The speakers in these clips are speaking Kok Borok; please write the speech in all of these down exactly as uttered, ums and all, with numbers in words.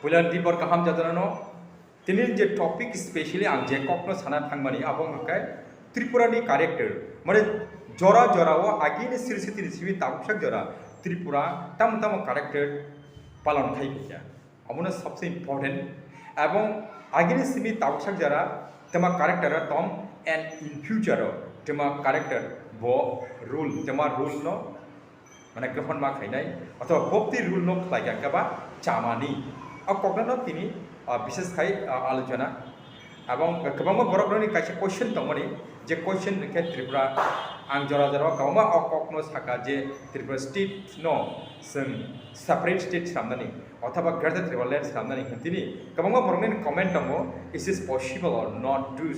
Puila dibor kaham jajanano, tini je topic specially ang je kokno sana thangmani abo hwnkhe Tripura ni character, mane jora jora o agini siri sitini simi tabuksak jora Tripura tamo tamo character palon khai kha, abono sabse important. Ebong agini simi tabuksak jora tema character o tong and in future o tema character bo rule, tema rule no mane grohon ma khainai, othoba bopti rule no khlai kha khe ba chamani. O kokno no tini, ah, bishes khai, ah, alochona. Abong kwbangma borok rokni kaisa question tongmani, je question khe Tripura ang jora jora o kwbangma o kokno saka je Tripura state no chwng separate state swnamnani othoba Greater Tripura Land swnamnani hwn tini kwbangma borokni comment tongo, is this possible or not to,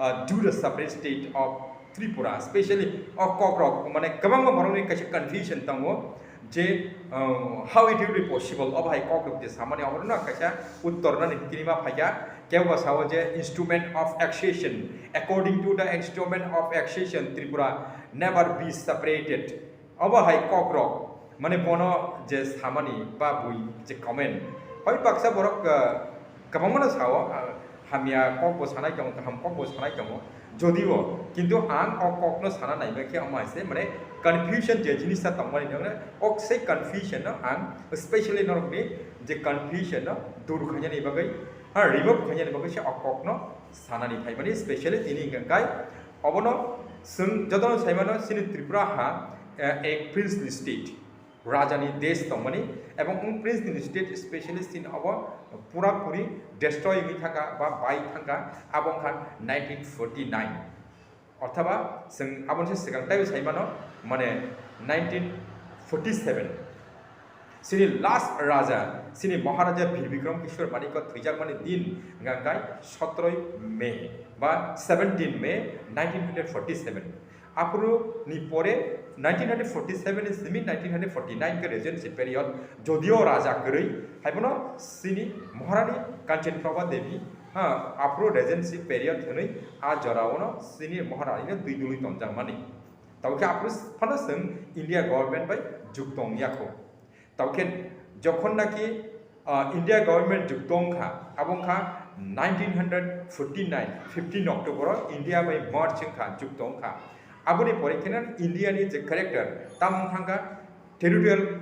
uh, do the separate state of Tripura, specially o kokrok, mane kwbangma borokni kaisa confusion tongo je, um, how it will be possible, obo hai kokrok je samani, oborno kaisa uttor nani tini ma phaikha. Kebo sao je instrument of accession, according to the instrument of accession, Tripura never be separated. Obo hai kokrok, mane bono je samani ba bui je comment, hoi baksa borok, uh, kwbangmano sao, ah, hamya kokbo sanai tongo, kaham kokbo sanai tongo. Jodio, kintu ang o kokno sana naiba khe omo hai se, mane, confusion je jinisa tongmani nokne, o sei confusion no ang specially norokni je confusion no dur khainani bagwi, ha, remove khainani bagwi se o kokno sanani phaimani, specially tini hwnkhe kai obono chwng jotono saimano chini Tripura ha, eh, ek princely state. Rajani desh tongmani, ebong wng princely state specialist in obo pura puri destroy wngwi thangkha ba bai thangkha, abo wngkha nineteen forty-nine, othoba chwng aboni se swkang taibo sai mano, mane nineteen forty-seven. Chini last raja, chini Maharaja Bir Bikram Kishore Manikya thwijakmani din hwnkha khe sotroi May ba seventeen May nineteen forty-seven. Aphuru ni pore nineteen forty-seven ni simi nineteen forty-nine khe regency period, jodio raja kwrwi, haibono chini Maharani Kanchan Prabha Devi, ha, aphuru regency period hwnwi a jorao no chini Maharani no twi dului tonjakmani. Tamo khe aphuru phano chwng India government bai juk tong yakho. Tamo khe jokhon naki, ah, India government juk tong kha, abo wngkha nineteen forty-nine fifteen October o India bai merge wngkha, juk tong kha. Aboni pore kheno India ni je character tamo wngkha territorial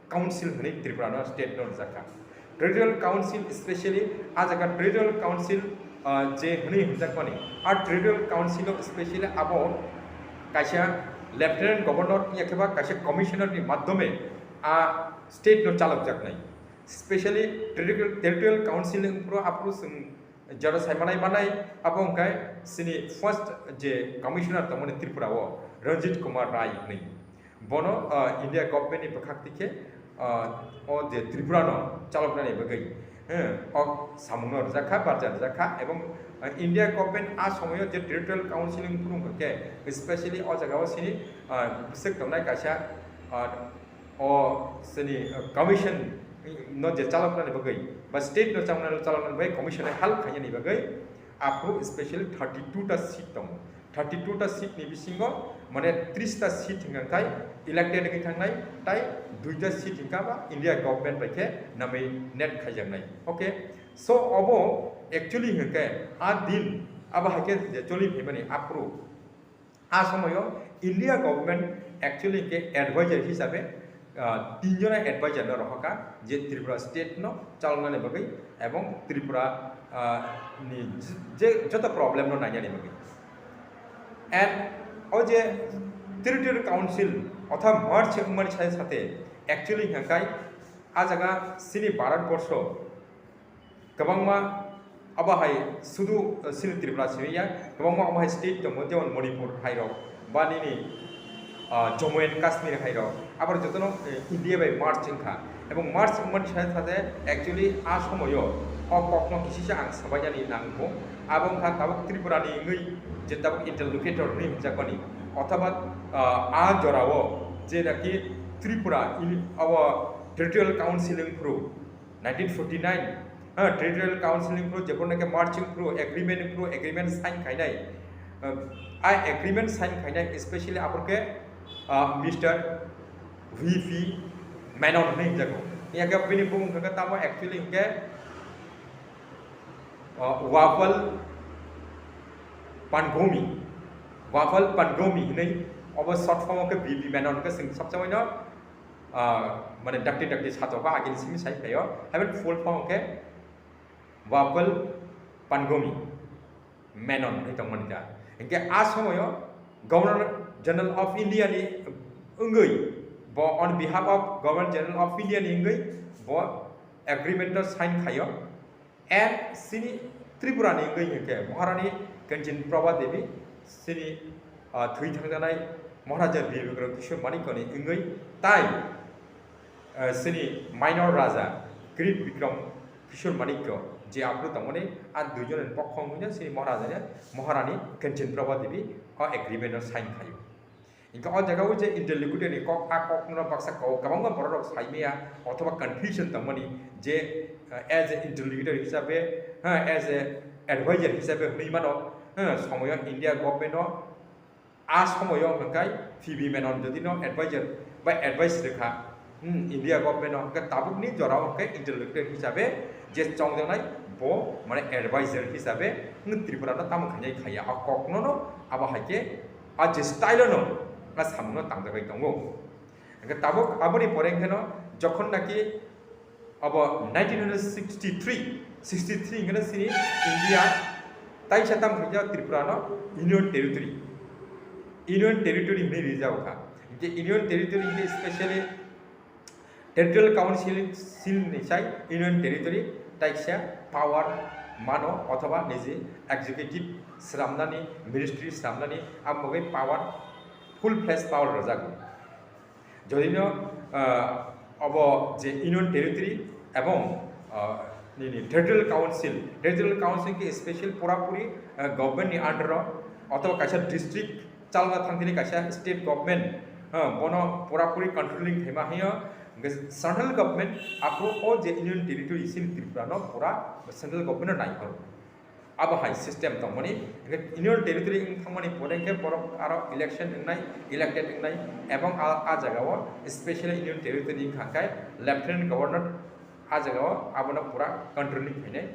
council hwnwi Tripura no state no rijak kha. Territorial council, specially a jaga territorial council, ah, je hwnwi hwnjakmani, a territorial council o specially abo kaisa lieutenant governor ya khe ba kaisa commissioner ni madhyome a state no chalokjaknai. Specially territorial, territorial council wngphuru aphuru chwng jora saimanai manai, abo wngkha chini first je commissioner tongmani Tripura o, Ranjit Kumar Rai hwnwi. Bono, ah, India government ni bwkhak tikhe, ah, o je Tripura no chaloknani bagwi, eh, o samung no rijak kha, barja rijak kha, ebong, ah, India government a somoyo je territorial council wngphuru wngkha khe, specially o jaga o chini, ah, bwswk tongnai kaisa, ah, o chini, ah, commission no je chaloknani bagwi ba state no chaloknani, chaloknani bagwi commission no help khainani bagwi aphuru specially thirty-two ta seat tongo. Thirty-two ta seat ni bisingo mane tris ta seat hwnkha khe elected wngwi thangnai, tai duita seat hwnkha ba India government bai khe nominate khaijaknai. Okay, so obo actually hwnkhe a din abo hai khe je choli phaimani aphuru a somoyo India government actually hwnkhe advisor hisabe, ah, tinjona advisor no rohorkha je Tripura state no chaloknani bagwi ebong Tripura, ah, ni je joto problem no nainani bagwi. And o je territorial council otha merge wngmani sate sate actually hwnkha khe a jaga chini Bharat borsho kwbangma abo hai sudu, eh, chini Tripura simi ya, kwbangma abo hai state tongo, jemon Manipur hai rok, ba nini, ah, Jammu and Kashmir hai rok, abo jotono, eh, India bai merge wngkha. Ebong merge wngmani sate sate actually a somoyo o kokno kisisa ang sabainani nangkho. Abo wngkha tabuk Tripura ni wngwi je tabuk interlocutor hinwi hwnjakmani, othoba, ah, a jorao je naki Tripura ini abo territorial council wngphuru, nineteen forty-nine, ha, Territorial Council ni phuru, jebon nake merging phuru, agreement phuru, agreement sign khainai. Ah, a agreement sign khainai, especially aporke, ah, Mister V P Menon hinwi hinjago. Yake bini bumung khe tamo actually hwnkhe, uh, Wafal Pangomi, Wafal Pangomi hinwi, obo short form khe B P Menon khe chwng sabsamaino, uh, mane dakti dakti sato ba agini simi sai phaio, haibani full form khe Wafal Pangomi Menon hinwi tongmani da. Hinkhe a somoyo Governor General of India ni wngwi bo on behalf of Governor General of India ni wngwi bo agreement o sign khaio. And sini Tripura ni wngwi hinkhe Maharani Kanchan Prabha Devi sini, ah, thwi thangjanai Maharaja Bir Bikram Kishore Manikya ni wngwi tai, ah, sini minor Raja Kirit Bikram Kishore Manikya je aphuru tongmani, a duijon ni pokho wngwi sini Maharaja ni Maharani Kanchan Prabha Devi o agreement o sign khaio. Hinkhe o jaga o je interlocutor ni kok, a kok no baksa kok kwbangma borok rok sai maya othoba confusion tongmani je, eh, as a interlocutor hisabe, ha, as a advisor hisabe hwnwi mano, ha, somoyo India government no a somoyo hwnkhai P B Menon jodi no advisor ba advice rwkha, hmm, India government no hwnkhe tabukni jorao hwnkhe interlocutor hisabe je chongjaknai bo mane advisor hisabe, hmm, Tripura no tamo khainai khaiya o kok no no abo hai khe a je style no a samung no tangjagwi tongo. Hwnkhe tabuk aboni pore hwnkhe no jokhon naki abo nineteen sixty-three, sixty-three hwnkhe no sini India taisa tam khaikha Tripura no Union Territory, Union Territory hwnwi rijak kha. Hwnkhe Union Territory hwnkhe specially Territorial Council ni sai Union Territory taisa power mano othoba niji executive sramnani, ministry sramnani, amo bagwi power, full fledged power rwjago. Jodino, ah, obo je Union Territory ebong, ah, nini Territorial Council, Territorial Council ke special purapuri, ah, government ni under o, othoba kaisa district chalna thangtini kaisa state government, ah, bono purapuri controlling khaima hayo, hwnkhe central government aphuru o je Union Territory sini Tripura no pura central government no naikho. Abo hai system tongmani, hwnkhe Union Territory wng thangmani pore hwnkhe borok aro election wngnai, elected wngnai, ebong a, a jagao special Union Territory wngkha khe Lieutenant Governor a jagao abono pura controlling khainai.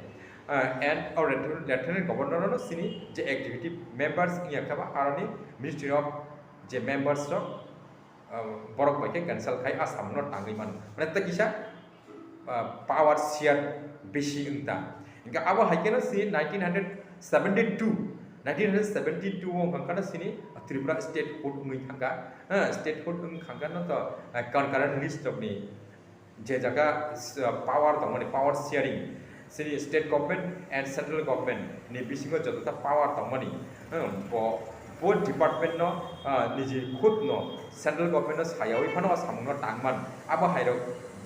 Ah, and o Lieutenant, Lieutenant Governor no sini je executive members wngya khe ba aroni Ministry of je members rok, ah, borok bai khe cancel khai a samung no tangwi mano. Mane tei kisa, ah, power share bisi wng ta. Hingke abo hai kheno si nineteen hundred seventy-two, nineteen hundred seventy-two o hwnka no sini Tripura statehood wngwi thangka. Ah, statehood wng thangka no to, ah, concurrent list rokni je jaga, ah, power tongmani, power sharing, sini state government and central government ni bisingo joto ta power tongmani, hmm, bo, bo department no, ah, niji khud no central government no sayawi phano o samung no tangman. Abo hai rok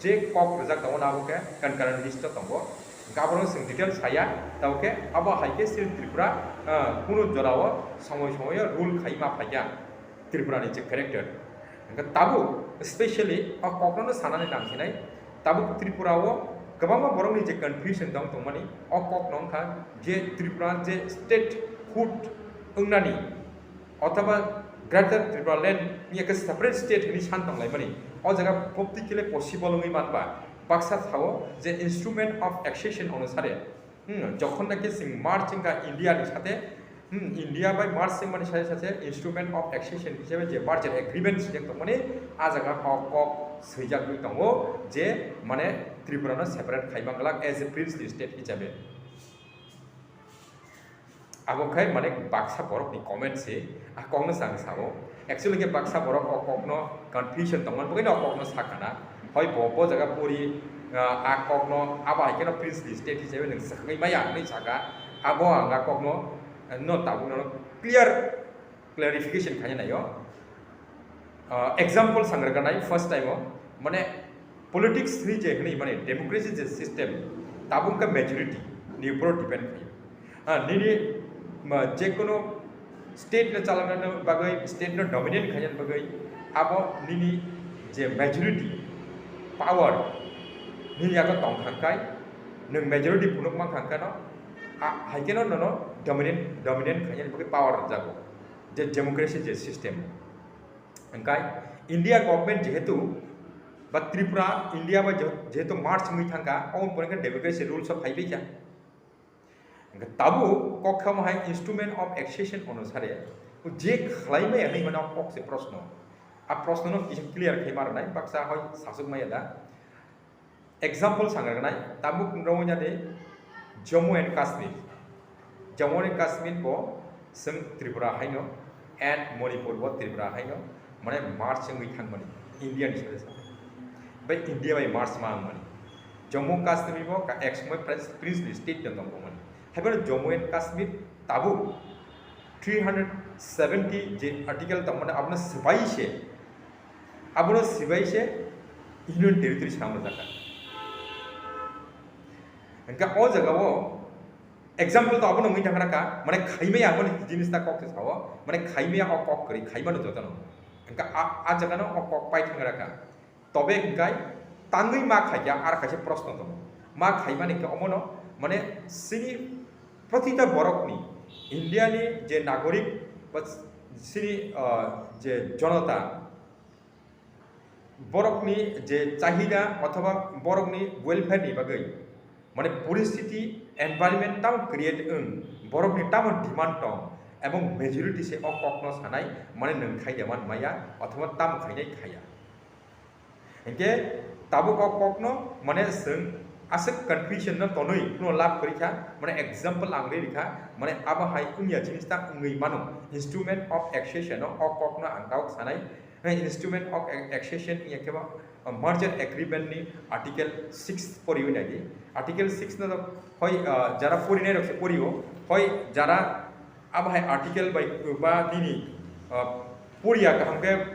je kok rijak tongo na abo khe concurrent list o tongo. Hingke abo no chwng detail saya, tabo khe abo hai khe sini Tripura, ah, kunu jora o somoi somoi o rule khai ma phaikha. Tripura ni je character. Hingke tabuk specially o kokno no sanani nang hinai, tabuk Tripura o kwbangma borok ni je confusion tong tongmani, o kok no wngkha je Tripura je statehood wngnani othoba Greater Tripura Land ni ekhe separate state hinwi san tonglaimani, o jaga practically possible wngwi manba baksa sao je instrument of accession onusare Hmm, jokhon naki chwng merge wngkha India ni sate, hmm, India bai merge wngmani sate sate instrument of accession hisabe je merger agreement swijak tongmani, a jaga o kok swijagwi tongo je mane Tripura no separate khai manglak as a princely state hisabe. Abo khai mane baksa borok ni comment se a kok no chang sao. Actually khe baksa borok o kokno confusion tongmani bagwi no o kokno sakha na. Hoi bo, bo jaga pori, ah, a kokno abo hai kheno princely state hisabe nwng swkagwi maya hinwi saka. Abo ang a kokno, eh, no tabukno clear clarification khaina naio. Ah, example sangrwkha nai first time o, mane, politics hinwi je hinwi, mane, democracy je system, tabuk khe majority ni upor depend khaio. Ah, nini, ma, je kono state no chalokna bagwi, state no dominate khaina bagwi, abo nini je majority power nini yago tong kha khai, nwng majority phunuk man kha kheno, a, hai kheno nono dominate, dominate khaina bagwi power rwjago, je democracy je system. Hingkai India government jehetu Ba Tripura India bai je- jehetu merge wngwi thangkha, oboni pore khe democracy rules o phaibai kha. Hwnkhe tabuk kok kha omo hai instrument of accession onusare je khlai maya hinwi mano kok se proshno. A proshno no kisa clear khai ma rwnai, baksa hoi sasuk maya da. Example sangrwnai, tabuk rwngya de Jammu and Kashmir. Jammu and Kashmir bo chwng Tripura haino and Manipur bo Tripura haino, mane merge wngwi thangmani India ni side sa. Bai India bai merge ma wngmani. Jammu Kashmir bo ka ek somoi prince- princely state no tongmani. Haiphano Jammu and Kashmir tabuk three hundred seventy je article tongmani abono swbai se, abono swbai se Union Territory sangrwjak kha. Hwnkhe o jagao example to abono wngwi thangrakha, mane khaimaya aboni jinis ta kok se sao, mane khaimaya o kok kwrwi khaimano jotono. Hwnkhe a, a jagano o kok pai thangrakha. Tobe hwnkhe tangwi ma khaikha, ar kaisa proshno tongo. Ma khaimani khe omono, mane chini protita borokni, India ni je nagorik ba chini, ah, je jonota, borokni je chahida othoba borokni welfare ni bagwi, mane poristiti, environment tamo create wng, borokni tamo demand tong, ebong majority se o kokno sanai, mane nwng khai de man maya othoba tamo khainai khaya. Hwnkhe tabuk o kokno mane chwng aswk confusion no tonwi kuno lab kwrwi kha, mane example ang rwi rikha, mane abo hai wngya jinis ta wngwi mano, instrument of accession no o kokno ang tabuk sanai. Hei, instrument of a- accession wngya khe bo, uh, merger agreement ni article six poriwi naidi. Article six no hoi, uh, jara porinai rok se porio, hoi jara abo hai article bai ba nini, uh, poriya kaham khe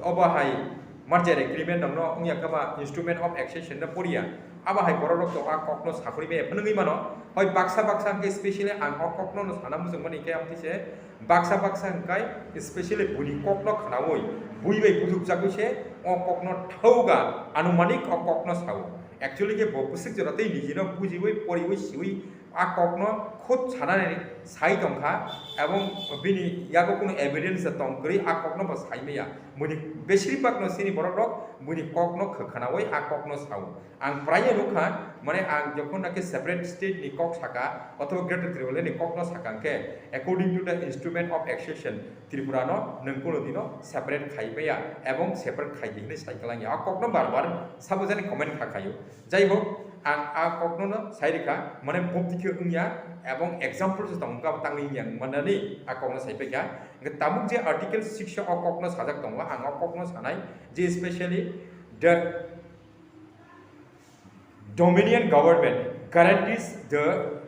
obo hai merger agreement rok no wngya khe ba instrument of accession no poriya. Abo hai borok rok to a kok no sakhuri be phunugwi mano. Hoi baksa baksa hwnkhe specially ang o kok no no sana muchung mani khe amtwi se baksa baksa hwnkhe specially buini kok no khnaui bui bai buthukjagwi se o kok no thauga anumanik o kok no sao. Actually khe bo bwswk jora tei niji no bujiui poriui siui a kokno khud sanani sai tongkha, ebong bini yago kunu evidence tong kwrwi a kokno bo sai maya. Buini besiribak no sini borok rok buini kokno khwkhwnaui a kokno sao. Ang praye nukha, mane ang jokhon naki separate state ni kok saka othoba Greater Tripura ni kokno saka hwnkhe, according to the instrument of accession, Tripura no nwng kuno dino separate khai maya ebong separate khai di hinwi sai kwlangya. A kokno bar bar sabo jani comment kha khaio. Jai hok, ang a kokno no sai rikha, mane bokti khe wngya, ebong example se tong kha tangwi wngya manani a kokno sai paikha. Hwnkhe tabuk je article six o kokno sajak tongo, ang o kokno sanai je specially the Dominion government guarantees the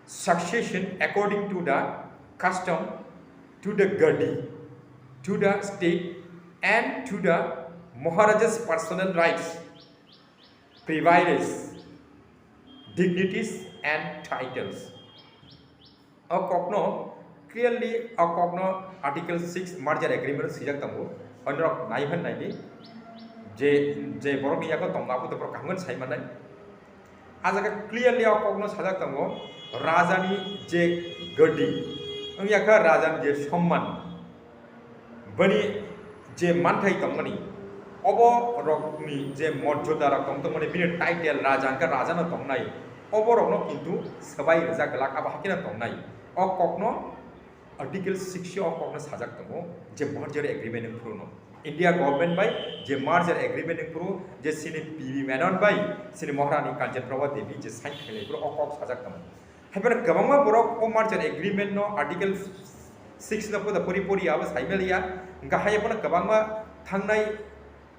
succession according to the custom to the Gadi, to the state and to the Maharaja's personal rights, privileges, dignities and titles. O kokno clearly o kokno article six merger agreement swijak tongo. Onorok nai hwn naidi je, je borokni yago tongo abo to borok kaham khe sai mannai. A jaga clearly o kokno sajak tongo, rajani je gadi wngya kha, rajani je somman, bini je manthai tongmani, obo rokni je morjoda rok tong tongmani, bini title raja hwnkhe raja no tongnai, obo rokno kintu swbai rijak glak, abo hakhe no tongnai. O kokno article six o kokno sajak tongo je merger agreement wngphuru no, India government bai je merger agreement wngphuru je chini P V Menon bai chini Maharani Kanchan Prabha Devi je sign khailai phuru o kok sajak tongo. Haiphano kwbangma borok o merger agreement no article six no poda pori pori abo sai maliya. Hwnkhe hai phano kwbangma thangnai,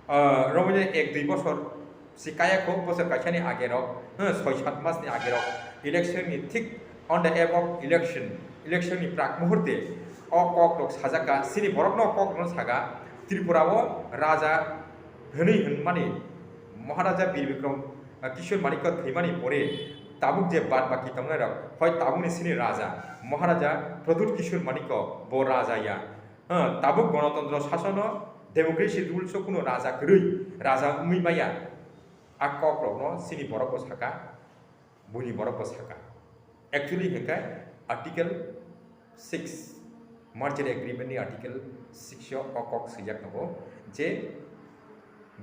ah, romwi ek dui bosor si kaya kho, bosor kaisani age rok, hmm, soi sat mas ni age rok, election ni thik on the eve of election, election ni prak muhurte o kok rok sajak kha, chini borok no kok rok no saka Tripura o raja hwnwi hwnmani Maharaja Bir Bikram, ah, Kishore Manikya thwimani pore tabuk je bad baki tongnai rok, hoi tabukni chini raja Maharaja Pradyut Kishore Manikya bo raja ya. Ah, tabuk gonotontro sasono, democracy rules o kuno raja kwrwi, raja wngwi maya. A kok rokno chini borok bo saka, buini borok bo saka. Actually hwnkhe article six, merger agreement ni article six o o kok swijak tongo je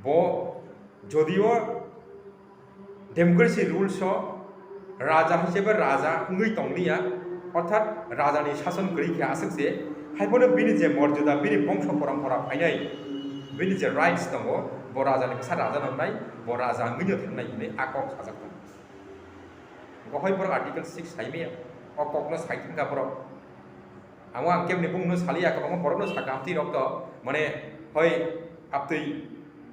Bo jodio democracy rules o raja hisabe raja wngwi tongliya, orthat rajani sason kwrwi khe aswk se, haiphano bini je morjoda, bini bongso porompora phainai, bini je rights tongo, bo rajani bwsa raja nangnai, bo raja wngwino thangnai hinwi a kok sajak tongo. Bohai borok Article six saimaya, o kokno sai thangkha borok. Amo ang kemni bumungno saliya, kwbangma borokno sakha amtwi rok to, mane, hoi, aptwi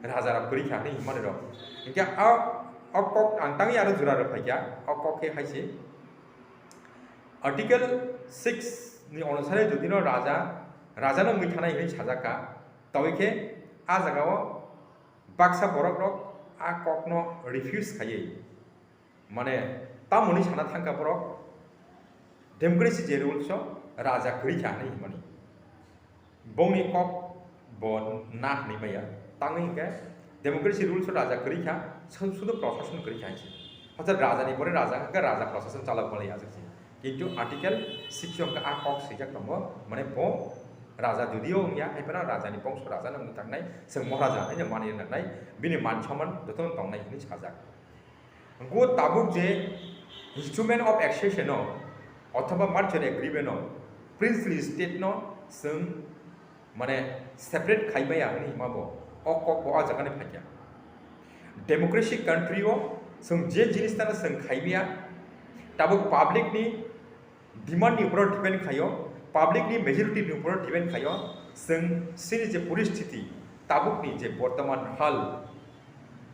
raja rok kwrwi kha hinwi himani rok. Hinkhe a, o kok ang tangwi aro jura rok phaikha, o kok khe hai se. Article six ni onusare jodi no raja, raja no wngwi thanai hinwi sajak kha, tobwi khe a jaga o baksa borok rok a kok no refuse khaiwi. Mane, tamoni sana thangkha borok, democracy je rules o raja kwrwi kha hinwi himani. Bongni kok bo na hinwi maya. Tangwi hinkhe democracy rules o raja kwrwi kha, su-, sudu prosason kwrwi kha hinwi. Hajar rajani pore raja hinkhe raja prosason chalok mani aswk se. Kintu Article six o hinkhe a kok swijak tongo, mane bo raja jodio wngya, haiphano rajani bongso raja no wngwi tangnai, chwng Maharaja hinwi mani nangnai, bini man soman jotono tongnai hinwi sajak. Go tabuk je Instrument of Accession no othoba Merger Agreement no princely state no chwng mane separate khai maya hinwi hima bo o kok bo o jaga ni phaikya. Democracy country o chwng je jinis tano chwng khai maya tabuk public ni demand ni upor depend khaio, public ni majority ni upor depend khaio, chwng chini je poristhiti, tabuk ni je bortoman hal,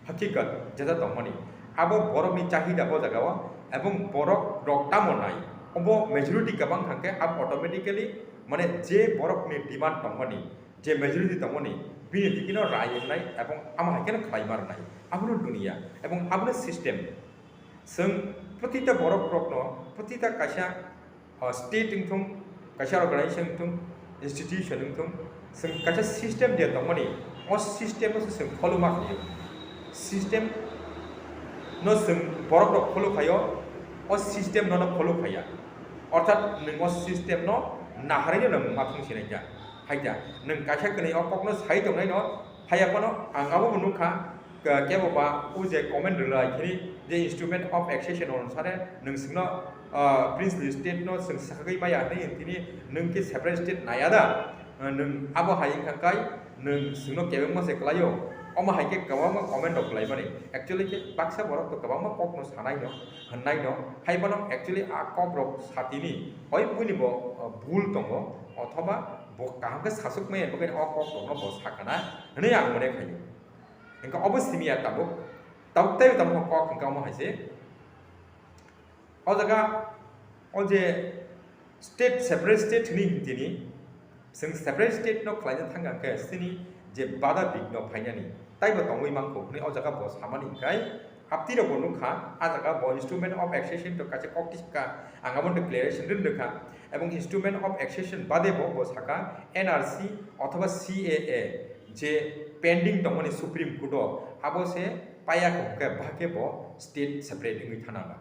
hakikat, jeta tongmani, abo borok ni chahida bo jaga o, ebong borok rok tamo nai, obo majority kwbang thangkhe, abo automatically, mane je borok ni demand tongmani, je majority tongmani, bini dikino rai wngnai, ebong amo hai kheno khlai ma rwnai, abono dunia, ebong abono system. Chwng protita borok rokno, protita kaisa, o, state wngthung, kaisa organization wngthung, institution wngthung, chwng kaisa system je tongmani, o system no se chwng follow ma khaio. System no chwng borok rok follow khaio, o system no no follow khaiya. Orthat nwng o system no naharwi no nwng ma thung sinai kha. Hai kha, nwng kaisa kwnwi o kok no sai tongnai no, haiya phano ang abo bo nukha, Ke-, kebo ba o je comment rwlai khini je Instrument of Accession onusare nwng chwngno, ah, princely state no chwng swkagwi maya hinwi tini nwng khe separate state naya da? Ah, nwng abo hai wngkha kai nwng chwngno kebengma se kwlaio. Omo hai khe kwbangma comment rok kwlai mani. Actually khe baksa borok to kwbangma kok no sanai no, hwnnai no. Hai bono actually a kok rok satini hoi buini bo, ah, bul tongo othoba bo kaham khe sasuk maya bagwi o kok rok no bo sakana hinwi ang mone khaio. Hingke obo simi ya tabuk. Tabuk tei tabuk kok hingke omo hai se. O jaga o je state, separate state hini hintini, chwng separate state no khlaina thang khe sini je bada big no phainani taibo tongwi mangkho hwnwi o jaga bo samani hingkai apti rok bo nukha, a jaga bo Instrument of Accession to kaisa kok tisika ang abo declaration rin rwkha, ebong Instrument of Accession bade bo, bo saka N R C othoba C A A je pending tongmani Supreme Court o, abo se paya khe hwnkhe bahai khe bo state separate wngwi thana ba.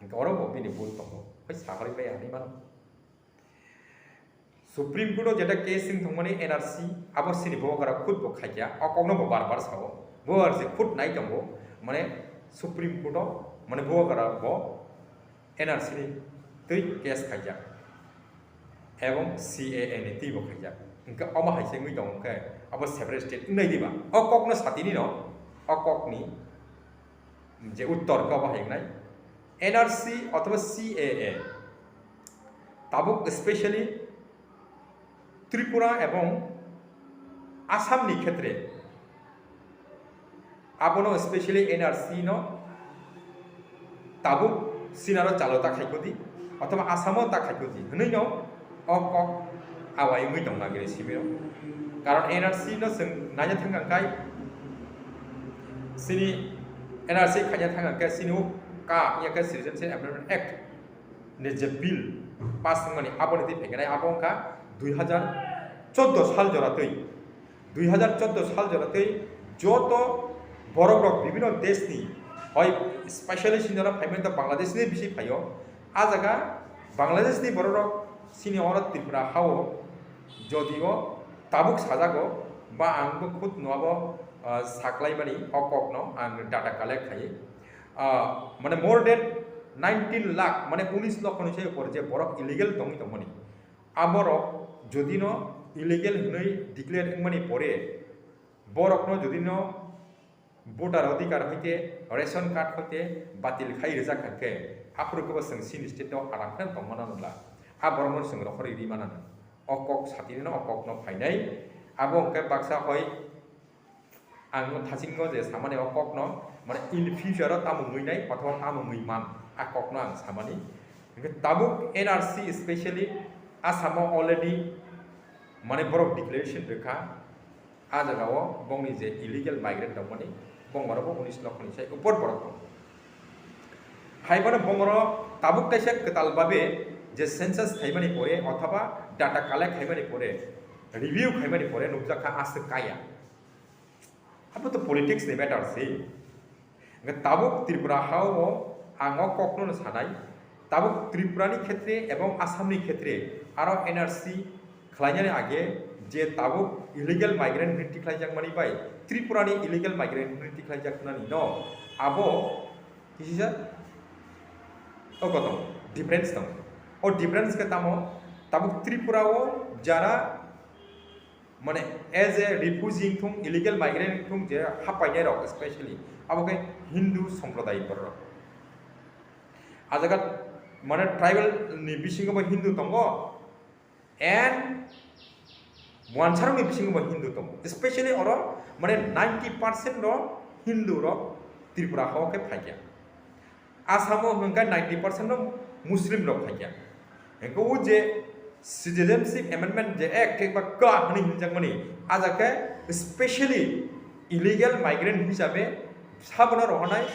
Hwnkhe oro bo bini bul tongo, hai saharwi paya hinwi mano. Supreme Court o jeta case wng thangmani N R C, abo sini bo gara khud bo khaikya, o kokno bo bar bar sao. Bo ar se khud nai tongo, mane Supreme Court o, mane bo gara bo N R C ni twi case khaijak, ebong C A A ni twi bo khaijak. Hwnkhe omo hai se wngwi tongo khe, abo separate state wngnai diba? O kokno satini no, o kokni je uttor khe obo hai wngnai, N R C othoba C A A tabuk specially Tripura ebong Assam ni khetre abono specially N R C no tabuk sinaro chalo ta khaikodi othoba Assam o ta khaikodi hwnwi no o kok awai wngwi tong nagini simi rok. Karon N R C no chwng naina thang kha kai sini N R C khaina thang kha sini o ka ya khe Citizenship Amendment Act ni je bill pass wngmani aboni twi phaikanai abo wngkha dui hazar chordo sal jora twi, dui hazar chordo sal jora twi joto borok rok bibino desh ni hoi specially sini jora phaiman to Bangladesh ni bisi phaio, a jaga Bangladesh ni borok rok sini oro Tripura hao jodio tabuk sajago Ba ang bo khud no abo, ah, saklaimani o kokno ang data collect khai. Ah, mane more than nineteen lakh, mane unis lokho ni sai upor je borok illegal tongwi tongmani. Aborok jodi no illegal hinwi declare wngmani pore, borokno jodi no voter adhikar hoite, ration card hoite batil khai rijak kha khe, aphuru khe bo chwng chini state o aram khe tongmana nangla. A borokno chwng rohorwi ri mana nang. O kok satini no, o kokno phainai. Abo hwnkhe baksa hoi ang thachingo je samani o kokno, mane in future o tamo wngwi nai othoba tamo wngwi man, a kokno ang samani. Hwnkhe tabuk N R C specially Assam o already mane borok declaration rwkha. A jagao bongni je illegal migrant tongmani, bongorokbo unis lokho ni sai upor borok tongo. Hai phano bongorok tabuk kaisa kwtal babe je census khaimani pore othoba data collect khaimani pore, review khaimani pore nukjakha aswk kaya. Abo to politics ni matter se. Hwnkhe tabuk Tripura ha-o ang o kokno no sanai, tabuk Tripura ni khetre ebong Assam ni khetre aro N R C khlainani age je tabuk illegal migrant hwnwi tikhlaijakmani bai Tripura ni illegal migrant hwnwi tikhlaijaknani no abo kisa o koto difference tong. O difference khe tamo tabuk Tripura o jara mane as a refugee wngthung, illegal migrant wngthung je hapainai rok specially abo khe Hindu somprodayi borok. A jaga mane tribal ni bisingo bo Hindu tongo and wansarok ni bisingo bo Hindu tongo. Specially oro mane ninety percent rok Hindu rok Tripura hao khe phaikha. Assam o hwnkhe ninety percent no Muslim rok phaikha. Hwnkhe o je Citizenship Amendment je Act khe ba ka hwnwi hinjakmani, a jaga khe specially illegal migrant hisabe sabono rohornai,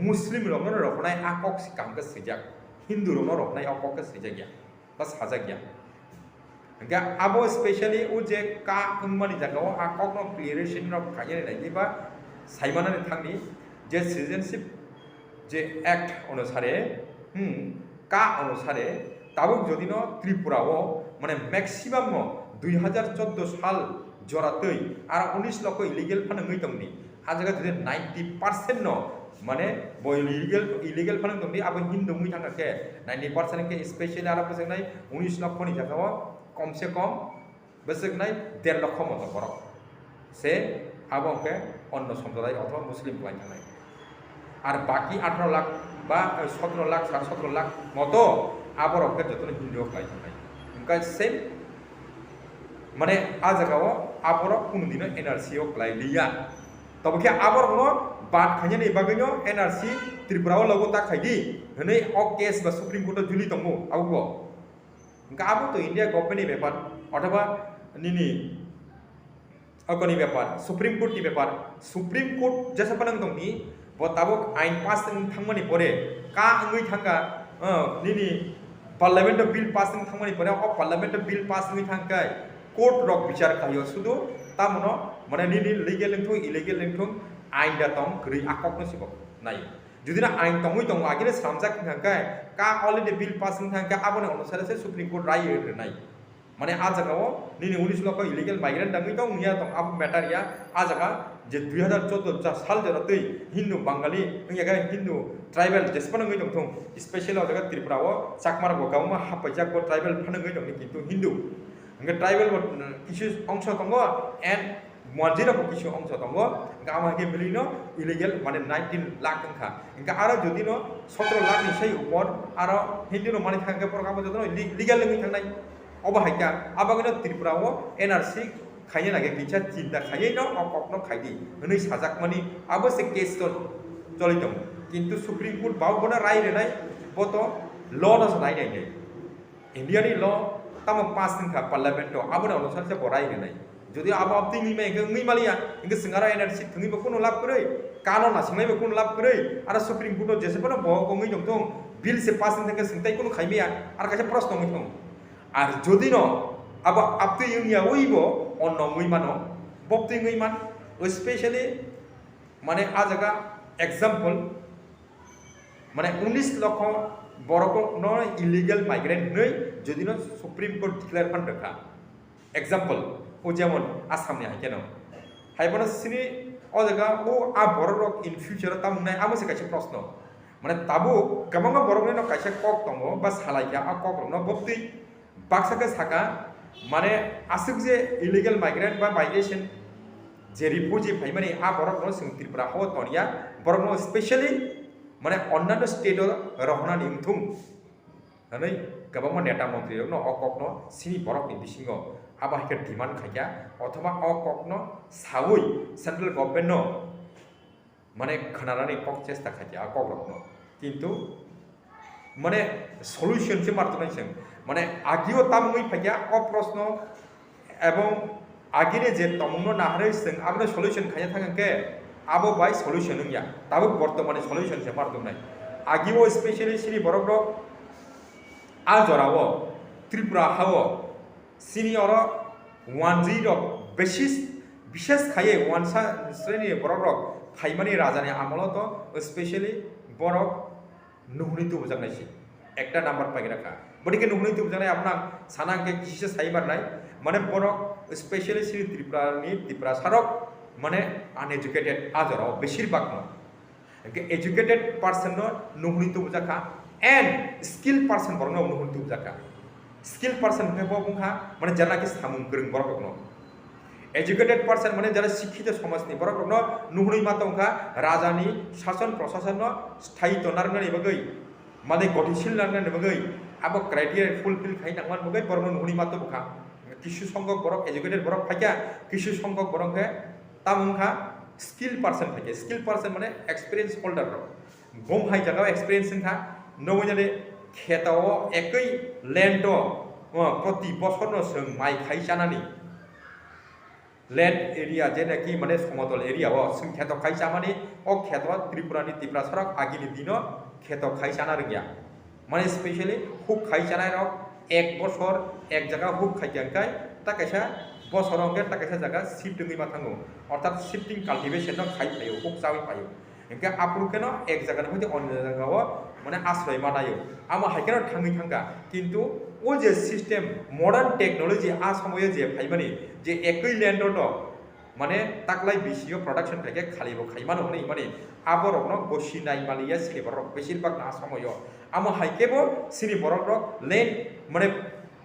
Muslim rokno rohornai a kok se kaham khe swijak, Hindu rokno rohornai a kok khe swijak ya. Ba sajak ya. Hingke abo specially o je ka wngmani jaga o a kok no clarification rok khainani nai ba saimanani thangni je citizenship je act onusare, hmm, ka onusare tabuk jodi no Tripura o mane maximum no dui hajar chordo sal jora twi aro unis lokho illegal phano wngwi tongdi. A jaga jodi ninety percent no mane bo illegal, illegal phano tongdi, abo Hindu wngwi thangkha khe ninety percent khe specially aro bwswknai unis lokho ni jaga o kom se kom bwswknai der lokho moto borok se abo hwnkhe onno somprodai othoba Muslim kwlai thangnai. Ar baki atharo lakh ba sotro lakh, sare sotro lakh moto aborok khe jotono Hindu o kwlai thangnai. Hwnkhe same mane a jaga o aborok kunu dino N R C o kwlai liya. Tabo khe aborokno bad khainani bagwino N R C Tripura o logo ta khaidi hwnwi o case ba Supreme Court o juli tongo abo bo. Hwnkhe abo to India government ni bepar othoba nini okoni bepar, Supreme Court ni bepar. Supreme Court jesa phano wng tongdi, bo tabuk ain pass wng thangmani pore, ka wngwi thangkha, ah, nini parliament o bill pass wng thangmani pore, o parliament o bill pass wngwi thangkhe court rok bichar khlaio sudu, tamono mane nini legal wngthung, illegal wngthung, ain da tong kwrwi a kokno se bo nai. Jodi no ain tongwi tongo, agini slamjak wngkha khe, ka already bill pass wngkha khe, aboni onusare se Supreme Court rai rwnai. Mane a jaga o nini unis lokho illegal migrant dangwi tong wngya tong, abo matter ya. A jaga je dui hajar chordo ja sal jora twi Hindu Bangali wngya khe Hindu tribal jesphano wngwi tongthung, special o jaga Tripura o Chakma rok bo kwbangma hapaijak bo tribal phano wngwi tongdi kintu Hindu. Hwnkhe tribal bo, mm, kisu ongso tongo and Muajirok bo kisu ongso tongo, hingke amo hai khe belino illegal mane nineteen lakh wngkha. Hingke aro jodi no sotro lakh ni sai upor aro Hindu no mani thang khe borok abo jotono le-, legal wngwi thangnai. Obo hai kha, abo bagwino Tripura o N R C khaina lage kisa chinta khaiwi no o kok no khaidi hwnwi sajakmani abo se case to choli tongo. Kintu Supreme Court bo bono rai rwnai, bo to law no se nai nai nai. India ni law tamo pass wngkha parliament o, aboni onusar se bo rai rwnai. Jodi abo abtwi wngwi maya hwnkhe wngwi maliya, hwnkhe chwng aro N R C thwngwi bo kunu lab kwrwi, kano nasingnai bo kunu lab kwrwi, aro Supreme Court o jesa phano bo wngwi tongthung, bill se pass wngthang khe chwng tei kunu khaimaya, aro kaisa proshno wngwi thung. Ar jodi no abo abtwi wngya wi bo onno wngwi mano, bobtwi wngwi man, specially mane a jaga example, mane unis lokho borok no illegal migrant hwnwi jodi no Supreme Court declare phan rwkha. Example, o jemon Assam ni hai khe no. Hai bono sini o jaga o a borok rok in future o tamung nai abo se kaisa proshno. Mane tabuk kwbangma borok no kaisa kok tongo ba salai kha a kok rok no bwtwi baksa khe saka mane aswk je illegal migrant ba migration je refugee phaimani a borok no chwng Tripura hao tonya borok no specially mane onnanno state o rohornani wngthung. Hwnwi kwbangma neta montri rokno o kokno sini borokni bisingo abo hai khe demand khaikha othoba o kokno saui central government no mane khwnanani kok chesta khaikha a kokrokno. Kintu mane solution se mar tongnai chwng mane agio tamungwi phaikha o proshno. Ebong agini je tongmungno naharwi chwng abono solution khaina thang hwnkhe abo bai solution wngya, tabuk bortomani solution se mar tongnai. Agio specially sini borok rok a jorao Tripura hao sini oro wanjwi rok besis bishes khaiye wansa sreni borok rok phaimani rajani amolo to specially borok nuhuni tubujaknai se ekta number paikha kha. Boni khe nuhuni tubujaknai abono ang sana hwnkhe kisisa sai barnai. Mane borok specially sini Tripura ni Tiprasa rok mane uneducated a jorao besir bak no. Hwnkhe educated person no nuhuni tubujakha and skilled person borok no nuhuni tubujakha. Skilled person hwnkhe bo wngkha mane jara ki samung kwrwng borok rok no. Educated person mane jara sikhito somajni borok rokno nuhunwi ma tongkha rajani sason prosasonno sthai tona rwnani bagwi, mane gotisil rwnani bagwi, abo criteria fulfill khai nangmani bagwi borokno nuhunwi ma tongkha. Kisu songkok borok educated borok phaikha, kisu songkok borok khe tamo wngkha skill person phaikha, skill person mane experience holder rok. Bom hai jagao experience wngkha, nogwi nade kheto o ekwi land o, o, proti bosor no chwng mai khai chanani. Land area je naki mane somotol area o chwng kheto khai chamani, o kheto Tripura ni Tiprasa rok agini dino kheto khai chana rwngya. Mane specially huk khai chanai rok ek bosor ek jaga huk khai khe hwnkhe ta kaisa bosor o hwnkhe ta kaisa jaga shift wngwi ma thango. Orthat shifting cultivation no khai phaio, huk chawi phaio. Hingke aphuru keno ek jaga ni hoite onyo jaga o mane asroi manayo. Amo hai keno thangwi thangkha. Kintu o je system, modern technology a somoyo je phaimani, je ekoi land o no mane taklai bisi o production khaikhe khali bo khaimano hwnwi mani aborokno gosi nai maliya sini borok besir bak na somoyo. Amo hai kebo sini borok rok land mane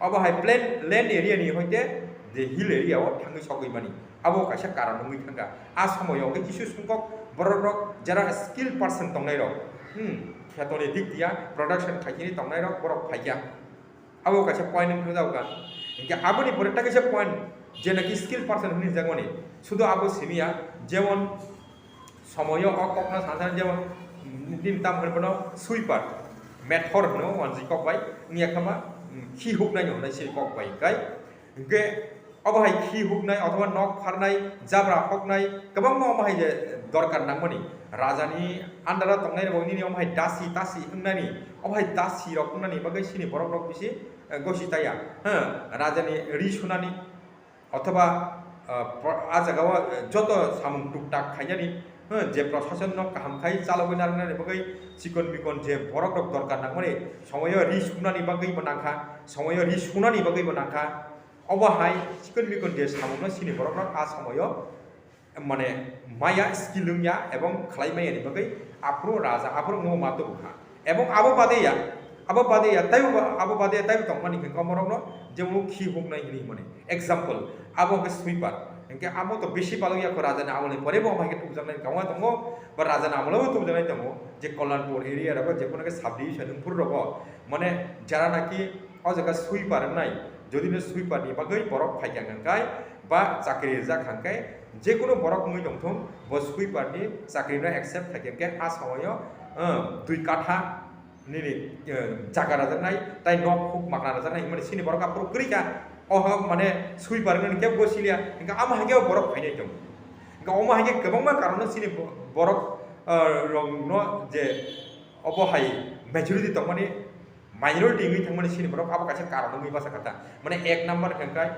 Obo hai plain land area ni hoite je hill area o thangwi sogwi mani. Abo kaisa karon wngwi thangkha. A somoyo hwnkhe kisu songkok borok rok jera skill person tongnai rok, hmm, kheto ni dik dia production khaikhe tongnai rok borok phaikha. Abo kaisa point wngwi thangjago kha. Hingkhe aboni pore ta kaisa point je naki skill person hinwi jakmani. Sudu abo simiya jemon Somoyo o kokno sansa jemon, nini tam hwnwi bono sweeper, methor hwno wanjwi kok bai, wngya kha ma, khi huknai no hwnwi se kok bai kai. Hwnkhe obo hai khi huknai othoba nok pharnai, jabra hoknai, kwbangma omo hai je dorkar nangmani. Rajani under o tongnai rok nini omo hai dasi tasi wngnani, obo hai dasi rok wngnani bagwi sini borok rok bisi, eh, gosi taya. Huh, rajani ri sunani, Othoba, ah, pro-, ah, jaga o, eh, joto samung tuktak khainani, huh, je prosasonno kaham khai chalogwi narwknani bagwi chikon mikon je borok rok dorkar nangmani, somoyo ri suknani bagwi bo nangkha, somoyo ri sunani bagwi bo nangkha. Obo hai chikon mikon je samungno sini borok rok a somoyo mane maya skill wngya ebong khlai maya ni bagwi aphuru raja aphuru wngwi ma tubu kha. Ebong abo bade ya, abo bade ya, taibo ba-, abo bade ya, taibo tongmani hwnkhe komorokno jemon khi huknai hinwi himani. Example, abo hwnkhe sweeper. Hwnkhe abo to bisi balok ya kho rajani amolni pore bo omo hai khe tubujaknai wngkha tongo, ba rajani amolo bo tubujaknai tongo. Je Kalyanpur area rogo, je kono khe sub division wngphuru rogo, mane jara naki o jaga sweeper wngnai, jodi no sweeper ni bagwi borok phaikha hwnkhe ba chakri rijak hwnkhe, jekunu borok wngwi tongthung, bo sweeper ni chakri no accept khaikhe hwnkhe a somoyo, ah, dui katha nini, eh, jaga rajaknai, tai nok huk makna rajaknai, himani sini borok aphuru kwrwi kha, o ha mane sweeper wngmani kebo siliya, hwnkhe amo hai khe borok phainai tongo. Hwnkhe omo hai khe kwbangma karon no sini bo-, borok, ah, rok no je obo hai majority tongmani, minority wngwi thangmani sini borok abo kaisa karon wngwi basa kha ta. Mane ek number hwnkhe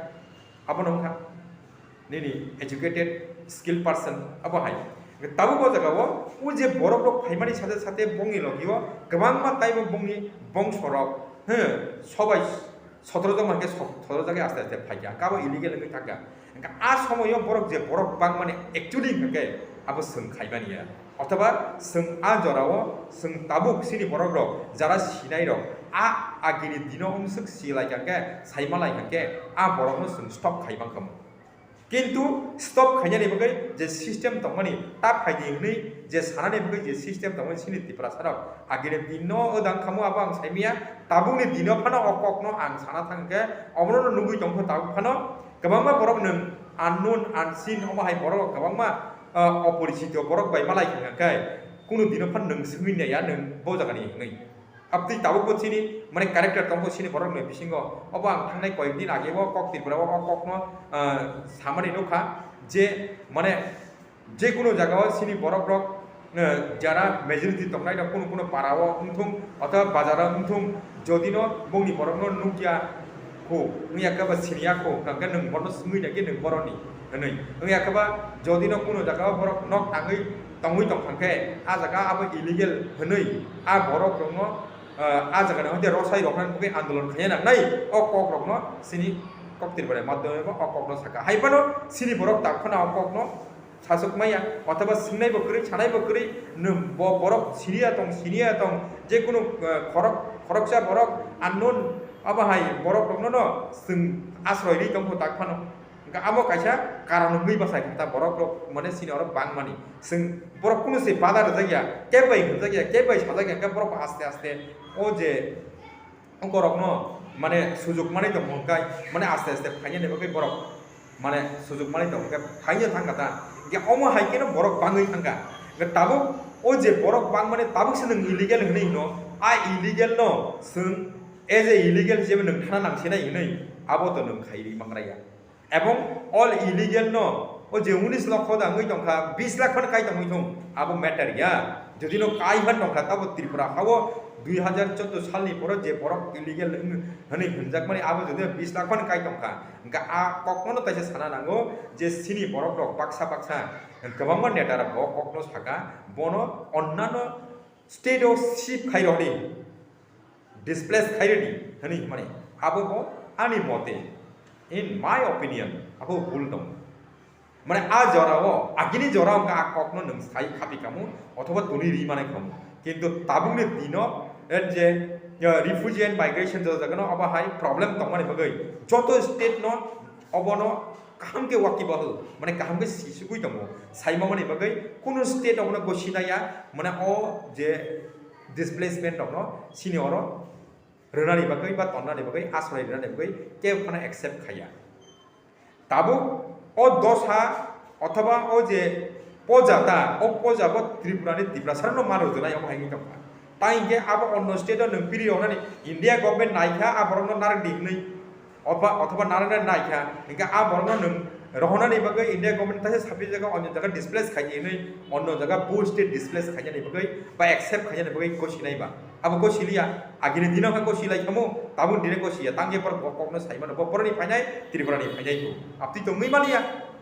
abono wngkha nini educated, skilled person abo hai. Tabuk o jaga o, o je borok rok phaimani sate sate bongni logi o kwbangma taibo bongni bongso rok, he, sobai sotoro joma hwnkhe so-, sotoro jagwi aste aste phaikha, kabo illegal wngwi thangkha. Hwnkhe a somoio borok je borok bangmani actually hwnkhe abo chwng khaimani ya. Othoba chwng a jorao chwng tabuk chini borok rok jara sinai rok a agini dino wngswk si lai hwnkhe saima lai hwnkhe a borokno chwng stop khai mankhamu. Kintu stop khainani bagwi je system tongmani ta phaidi hwnwi je sanani bagwi je system tongmani chini Tiprasa rok agini dino odang khamu abo ang saimaya tabukni dino phano o kokno ang sana thangkhe omono nugwi tongkha tabuk phano. Kwbangma borok nwng unknown, unseen, omo hai borok kwbangma, ah, oporichito borok bai malai kha khe kunu dino phan nwng swngwi naiya nwng bo jagani hwnwi. Abtwi tabukbo chini mane character tongo chini borok ni bisingo. Obo ang thangnai koyek din age o kok Tripura o kokno, ah, samani nukha je mane je kunu jaga o chini borok rok eh, jara majority tongnai rok kunu kunu para o wngthung othoba bazar o wngthung, jodi no bongni borok no nukya kho wngya khe ba siniya kho hwnkhe nwng bono swngwi nai khe nwng boroni hwnwi wngya khe ba jodi no kunu jaga o borok nok tangwi tongwi tong kha khe a jaga abo illegal hwnwi a borok rok no, eh, a jaga ni hoite rosai rok nang bagwi andolon khaiya nangnai o kok rok no chini kok Tripura madhyome bo o kok no saka hai phano chini borok tak phano o kok no sasuk maya, othoba swngnai bo kwrwi, sanai bo kwrwi, nwng bo borok siniya tong, siniya tong, je kunu, eh, khorok, khoroksa borok unknown, abo hai borok rokno no chwng asroi ri tongkho tak phano. Hwnkhe abo kaisa karon wngwi bwsai kha ta borok rok mane sini oro bangmani. Chwng borok kunu se bada rwjak ya, keb bai hwnjak ya, keb bai sajak ya, hwnkhe borok bo aste aste o je Ongkorokno mane sujuk manwi tongkha hwnkhe mane aste aste phainani bagwi borok mane sujuk manwi tongkha hwnkhe phaino thangkha ta. Hwnkhe omo hai kheno borok bangwi thangkha. Hwnkhe tabuk o je borok bangmani tabuk se nwng illegal hwnwi hino, a illegal no chwng as a illegal hisabe nwng thana nangsinai hwnwi abo to nwng khai ri mangraya. Ebong all illegal no o je unis lokho da wngwi tongkha, bis lakh phano kai tongwi thung, abo matter ya. Jodi no kai phan tongkha, tabo Tripura hao dui hazar choudo salni poro je borok illegal wng-, hwnwi hwnjakmani, abo jodi no bis lakh phano kai tongkha, hwnkhe a kokno no taisa sana nango je chini borok rok baksa baksa kwbangma neta rok bo kokno saka, bono onnano state o shift khai rw di, displace khai rw di hwnwi hwnmani. Abo bo ani mote, in my opinion, abo bul dong. Mane a jora o, agini jora o wngkha a kokno nwng sai khapi kamu, othoba tuni ri manai kamu. Kintu tabukni dino, eh, je, eh, refugee and migration jora jagano abo hai problem tongmani bagwi joto state no obono kaham khe wakibahal, mane kaham khe sisugwi tongo. Saimamani bagwi kunu state abono gosinaya, mane o je displacement rokno sini oro rwnani bagwi ba tonnani bagwi, asroi rwnani bagwi kebo phano accept khaiya. Tabuk o dosa othoba o je poja ta, o poja bo Tripura ni Tiprasa rokno ma rwjaknai omo hai wngwi tongkha. Tai hinkhe abo onno state o nwng piri rwnani India government naikha a borokno narwk di hwnwi. Othoba, othoba narwknani naikha, hinkhe a borokno nwng rohornani bagwi India government taisa saphi jaga, onyo jaga displace khaidi hinwi, onyo jaga bo state displace khainani bagwi ba accept khainani bagwi gosinai ba. Abo gosiliya, agini dino khe gosilai khamu, tabuk dine gosiya, tangye borok bo kokno saimano, bo boroni phainai, Tripurani phainai bo. Abtwi tongwi maliya,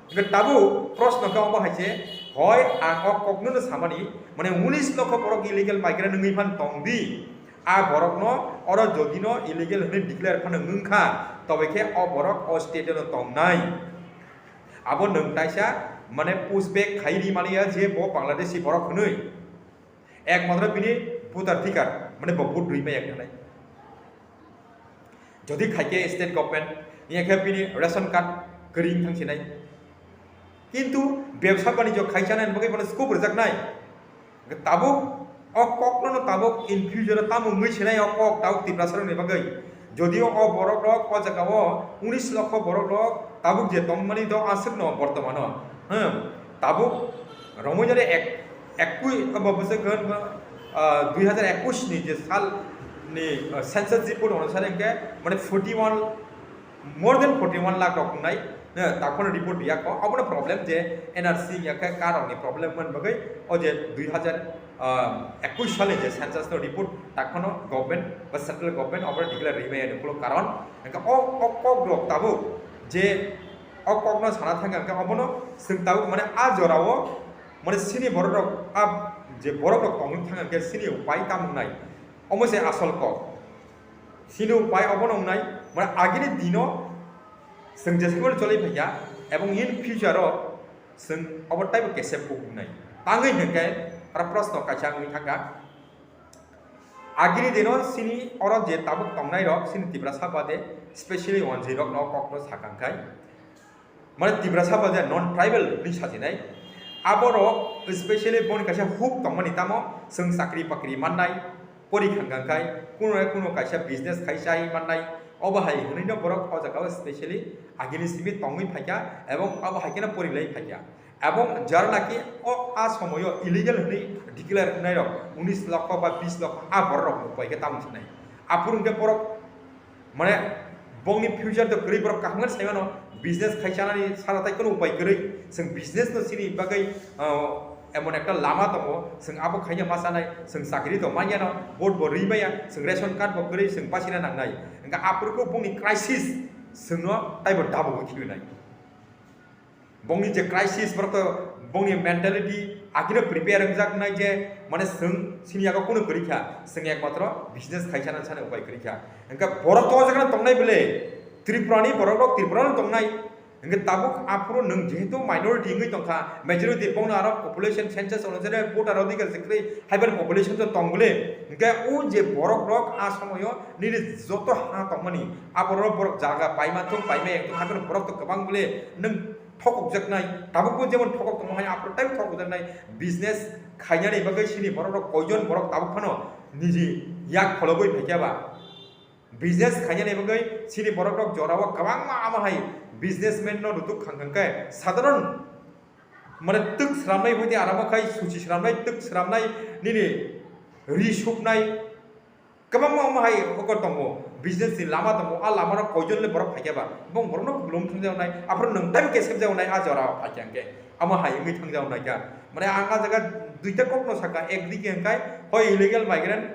hinkhe tabuk proshno khe omo hai se, hoi ang o kokno no samani, mane unis lokho borok illegal migrant wngwi phan tongdi. A borokno oro jodi no illegal hwnwi declare phano wng kha, tobe khe o borok o state no tongnai. Abo nwng taisa mane push back khai ri maliya je bo Bangladeshi borok hwnwi. Ekmatro bini voter thikar, mane bo vote rwi maya wngnai. Jodi khai khe state government, hiya khe bini ration card kwrwi wng thang sinai. Kintu bebsa banijyo khai chanani bagwi bono scope rwjaknai. Tabuk o kokno no tabuk in future o tamo wngwi sinai o kok tabuk Tiprasa rokni bagwi. Jodio o borok rok o jaga o unis lokho borok rok tabuk je tongmani do aswk no bortomano. Hmm, tabuk romwi jani ek, ekui, abo bwswk hwn, ah, dui hazar ekush ni je sal ni, ah, census report onusare hwnkhe mane forty one, more than forty one lakh rok wngnai, eh, takhorno report riya kho. Obono problem je N R C ya khe car rokni problem man bagwi o je dui hazar, ah, ekush salni je census no report takhorno government ba central government obono declare rimaya ni ulo karon. Hwnkhe o, o kok rok tabuk je o kokno sana thangkha hwnkhe obono chwng tabuk mane a jorao mane chini borok rok a je borok rok tongwi thangkha hwnkhe chini upai tamo wngnai. Omo se asol kok. Chini upai obono wngnai, mane agini dino chwng jeswk choli phaikha, Ebong in future o chwng obo taibo kesep kukunai. Tangwi hwnkhe aro proshno kaisa wngwi thangkha. Agini dino chini oro je tabuk tongnai rok chini Tiprasa bade, specially wanjwi rok no kokno sakangkhai. Mane Tiprasa bade non tribal ni sajinai. Aborok specially boni kaisa huk tongmani tamo chwng chakri bakri mannai, pori khangkhangkhai, kuno kuno kaisa business khai chai mannai. Obo hai hwnwi no borok o jaga o specially agini simi tongwi phaikha, ebong obo hai kheno pori lai phaikha. Ebong jara naki o a somoyo illegal hwnwi declare wngnai rok unis lokho ba bis lokho a borok rok bai khe tamung sinai. Aphuru hwnkhe borok mane bongni future to kwrwi borok kaham khe sai mano business khai chanani sara tai kono upai kwrwi. Chwng business no chini bagwi, ah, emon ekta lama tongo, chwng abo khaina ma chanai, chwng chakri to manya no, vote bo rwi maya, chwng ration card bo kwrwi chwng basina nangnai. Hwnkhe aphuru khe bongni crisis chwngno taibo double khibi nai. Bongni je crisis, borok to bongni mentality agino prepare wngjak nai je, mane chwng chini yago kunu kwrwi kha, chwng ekmatro business khai chana chana upai kwrwi kha. Hwnkhe borok to o jaga no tongnai bwle, Tripura ni borok rok Tripura no tongnai. Hwnkhe tabuk aphuru nwng jehetu minority wngwi tongkha, majority bongno aro population census onusare voter adhikar se kwrwi, haiphano population to tong bwle. Hwnkhe o je borok rok a somoyo nini joto ha tongmani, aborok borok jaga paima thung, paima yang thung, haiphano borok to kwbang bwle. Nwng thokokjaknai, tabukbo jemon thokok tongo hai aphuru tei thokokjaknai. Business khainani bagwi chini borok rok koijon borok tabuk phano niji yak phologwi phaikya ba? Business khainani bagwi chini borok rok jorao kwbangma amo hai businessman no rutuk khang khang khe sadharon mane twk sramnai hoi di aramo khai suchi sramnai, twk sramnai, nini ri suknai, kwbangma omo hai oko tongo, business ni lama tongo, a lama rok koijon le borok phaikya ba, bong borok no kubulung thangjawnai, aphuru nwng taibo kesep jawnai a jora o phaikya hwnkhe, amo hai wngwi thangjawnai kha. Mane ang a jaga duita kok no sakha, ekdike hwnkhe hoi illegal migrant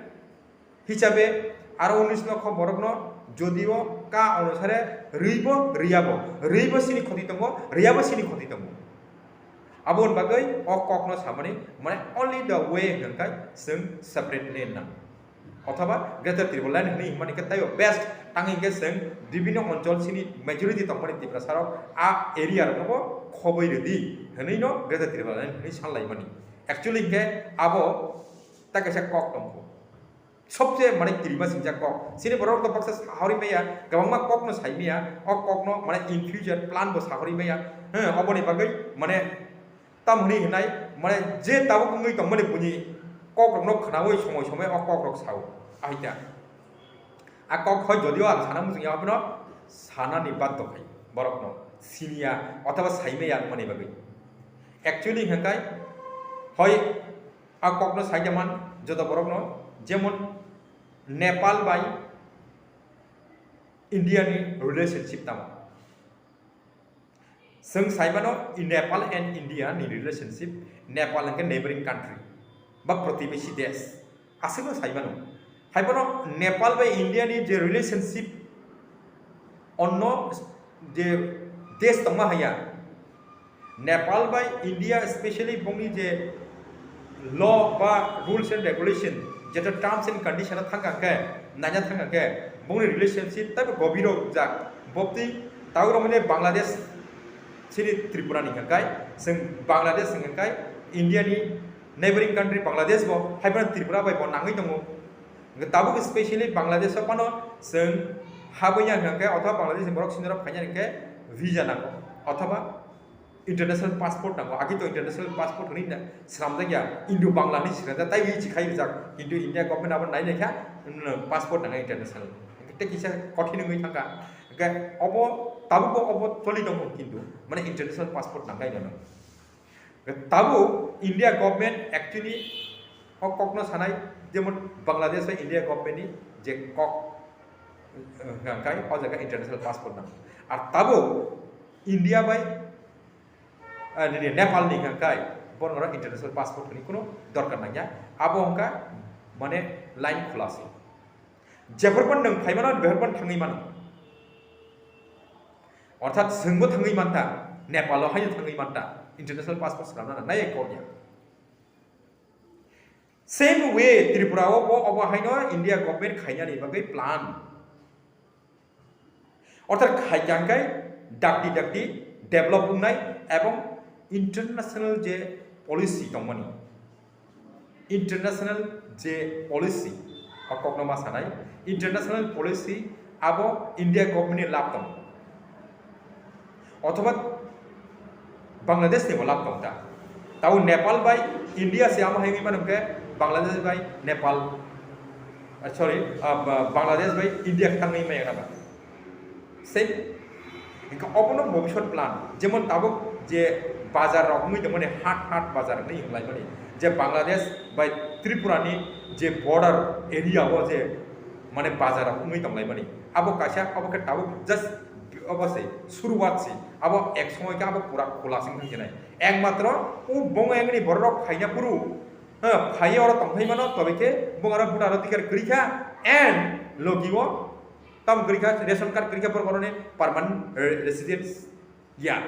hisabe aro unis lokho borok no jodio ka onusare rwibo riyabo, rwibo sini khoti tongo, riyabo sini khoti tongo. Aboni bagwi o kokno samani, mane, only the way hwnkhe chwng separate land nang. Othoba Greater Tipraland hwnwi himani khe taibo best, tangwi hwnkhe chwng bibinno onchol chini majority tongmani Tiprasa rok a area rokno bo khobwi rwdi hwnwi no Greater Tipraland hwnwi sanlaimani. Actually hwnkhe abo ta kaisa kok tongkho. Sobse mane kirima singjak kok. Chini borok to baksa sahori maya, kwbangma kokno sai maya, o kokno mane in future plan bo sahori maya. He, oboni bagwi mane tamhini hinai, mane je tabuk wngwi tongmani buini kokrokno khnaui somoi somoi o kokrok sao. Ahita. A kok hoi jodio ang sana muchungya abono sanani baddo khai borokno. Siniya othoba sai maya wngmani bagwi. Actually hwnkhe hoi A kokno saikha man joto borokno, jemon Nepal bai India ni relationship tamo. Chwng saimano i Nepal and India ni relationship, Nepal hwnkhe neighboring country ba protibesi desh, aswkno saimano. Haiphano Nepal bai India ni je relationship, onno je desh tongma haya, Nepal bai India specially bongni je law ba rules and regulation, jeta terms and condition thangkha khe, naina thangkha khe, bongni relationship taibo gobhiro rwjak. Bobti tabuk romani Bangladesh, chini Tripura ni hwnkhe, chwng Bangladesh hwnkhe India ni neighboring country Bangladesh bo, haiphano Tripura bai bo nangwi tongo. Hwnkhe tabuk specially Bangladesh o phano chwng habwi ya hwnkhe, othoba Bangladesh ni borok sindoro phaina hwnkhe visa nango, othoba international passport nango. Agi to international passport hwnwi na swnamjak ya, Indo Bangla hwnwi swnamjak, tei wi chikhai rijak, kintu India government abo nai naikha, mm, passport nangkha international. Tei kisa kothin wngwi thangkha. Hwnkhe obo tabukbo obo choli tongo, kintu mane international passport nangkha ino. Tabuk India government actually o kokno sanai, jemon Bangladesh bai India government ni je kok, eh, hwnkhe o jaga international passport nang. Ar tabuk India bai, eh, nini Nepal ni hwnkhe borok international passport ni kuno dorkar nangya. Abo hwnkha mane line khulasi. Jephru phan nwng phaimano, bephru phan thangwi mano. Orthat chwngbo thangwi mantha, Nepalo haino thangwi mantha, international passport swnamna nangnai kok ya. Same way Tripura o bo obo haino India government khainani bagwi plan. Orthat khaikha hwnkhe dakti dakti develop wngnai, ebong international je policy tongmani, international je policy, o kokno ma sanai, international policy abo India government ni lab tong, othoba Bangladesh ni bo lab tong ta. Tabo Nepal bai India se amo hai wngwi mano hwnkhe Bangladesh bai Nepal, ah, sorry, ah, ba-, Bangladesh bai India khe tangwi maya ba. Same. Hingke obono bobisot plan, jemon tabuk je bazar rok wngwi tongmani, hat hat bazar wngwi wnglaimani, je Bangladesh bai Tripura ni je border area o je mane bazar rok wngwi tonglaimani, abo kaisa, abo khe tabuk just obo se suruwat se, abo ek somoi khe abo pura khula sing thang sinai. Ekmatro o bongni borok rok phaina phuru, ha, phaiwi oro tongphai mano, tobe khe bongaro voter adhikar kwrwi kha, and logi o Tamo kwrwi kha, ration card kwrwi kha borok oroni permanent, eh, residence ya.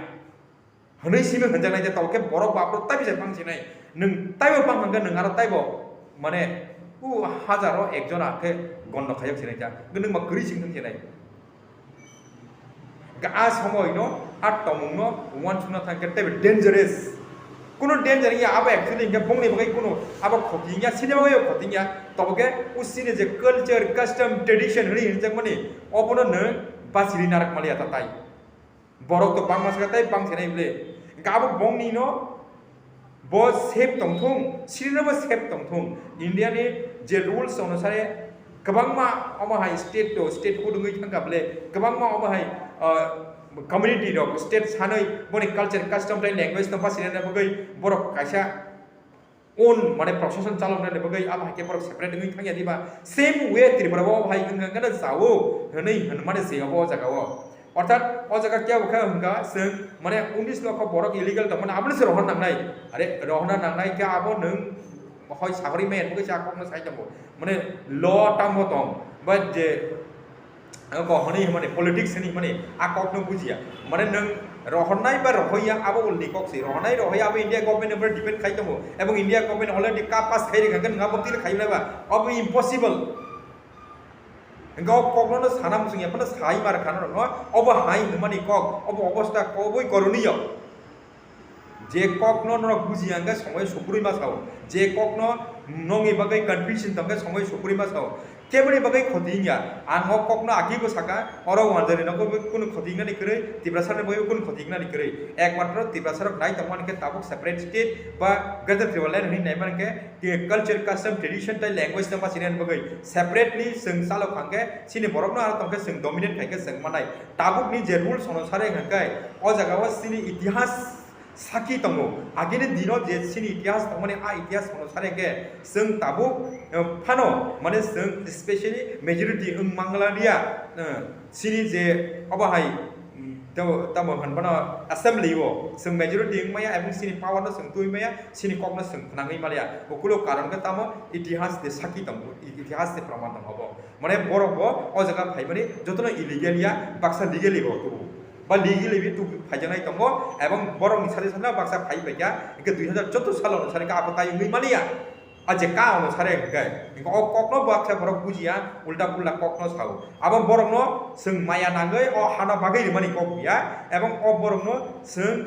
Hwnwi simi hwnjaknai je, tamo khe borok baphuru taibo se bang sinai. Nwng taibo bang hwnkhe nwng aro taibo, mane, u hajaro ekjona khe gondo khaijak sinai ta. Nwng ba kwrwi sing thang sinai. Ga a somoino, a tongmungno uansukna thang khe taibo dangerous. Kuno danger ya abo actually hwnkhe bongni bagwi kuno abo khoti wngya, sini bagwi khoti wngya. Tobo khe usini je culture, custom, tradition hwnwi hwnjakmani, obono nwng bachiri narak maliya ta tai. Borok to bangma saka tai bang senai ble. Hwnkhe abo bongni no bo safe tongthung, sirino bo safe tongthung. India ni je rules onusare kwbangma omo hai state to state hudungwi thangkha ble, kwbangma omo hai, ah, community rok state sanwi boni culture, custom tei language no bachirina bagwi borok kaisa own mane procession chalokna ni bagwi abo hai khe borok separate wngwi thangya diba? Same way Tripura o hai wngkha hwnkhe no chao hwnwi hwnmani se obo o jaga o. Orthat o jaga kebo khe hwnkha chwng mane unis lokho borok illegal tongmani, aboni se rohor nangnai. Are rohorna nangnai khe abo nwng hoi sagori maya bagwi se a kokno sai tongo. Mane law tamo tong ba je Ang kok hwnwi hwnmani, politics hwnwi hwnmani, a kokno bujiya. Mane nwng rohornai ba rohoya, abo ulni kok se. Rohornai rohoya abo India government ni upor depend khai tongo. Ebong India government already ka pass khai rikha, nwng abo tini khai nai ba? Abo impossible. Hwnkhe o kokno no sana muchung ya, phano sai mar khana rokno. Obo hai hwnmani kok, obo obosta koboi koroniyo. Je kokno norok bujiya hwnkhe somoi sukrui ma sao. Je kokno nongni bagwi confusion tongkhe somoi sukrui ma sao. Keboni bagwi khoti wngya. Ang o kokno akibo saka, oro wanjani nogo bo kunu khoti wngnani kwrwi, Tiprasani bagwi kunu khoti wngnani kwrwi. Ekmatro Tiprasarok nai tongmani khe tabuk separate state ba Greater Tipraland hwnwi naimani khe, culture, custom, tradition tei language no bachinani bagwi separately chwng chalok hwnkhe chini borokno aro tongkhe chwng dominate khaikhe chwng manai. Tabukni je rules onusare hwnkhe o jaga o chini itihas Sakhi tongo. Agini dino je chini itihas tongmani, a itihas phano sare khe chwng tabuk, eh, phano, mane chwng specially majority wng mangla liya, eh, chini je obo hai, mm, tamo, tamo hwn bono assembly o chwng majority wng maya, ebong chini power no chwng twi maya, chini kok no chwng khnangwi maliya. Ukulo karon khe tamo itihas de sakhi tongo, itihas de proman tongo obo. Mane borok bo o jaga phaimani jotono illegal ya, baksa legally bo tubu. Ba legally bi tubu phaijaknai tongo, ebong borokni sari sana baksa phai paikha, hingke dui hazar chouddor salo sari ka apo tai wngwi maliya. A je ka ono sare hingke, hingke o kokno baksa borok bujiya, ulta pulla kokno sao. Abo borokno chwng maya nangwi o hano bagwi rimani kok ya, ebong o borokno chwng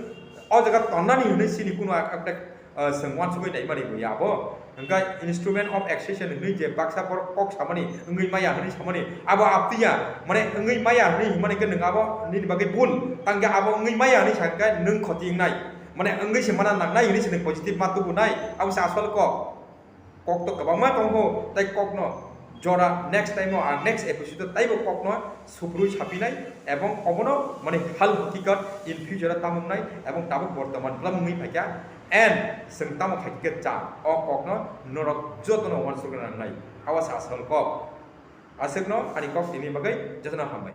o jaga tonnani hinwi chini kuno ak-, ak-, ah, chwng uansugwi naimani bo ya abo. Hingke instrument of accession hinwi je baksa borok kok samani, wngwi maya hinwi samani, abo aptiya, mane wngwi maya hinwi himani khe nwng abo nini bagwi bul, tangkhe abo wngwi maya hinwi sakhe nwng khoti wngnai, mane wngwi se mana nangnai hinwi se nwng positive ma tubunai, abo se asol kok. Kok to kwbangma tongo, tei kokno jora next time o ang next episode o taibo kokno suprui sapinai, ebong obono mane hal hakikat in future o tamo wngnai, ebong tabuk bortoman bwlam wngwi phaikha, and chwng tamo khai khe cha, o kokno norok jotono uansukna nangnai, abo se asol kok. Aswkno ani kok tini bagwi jotono hambai.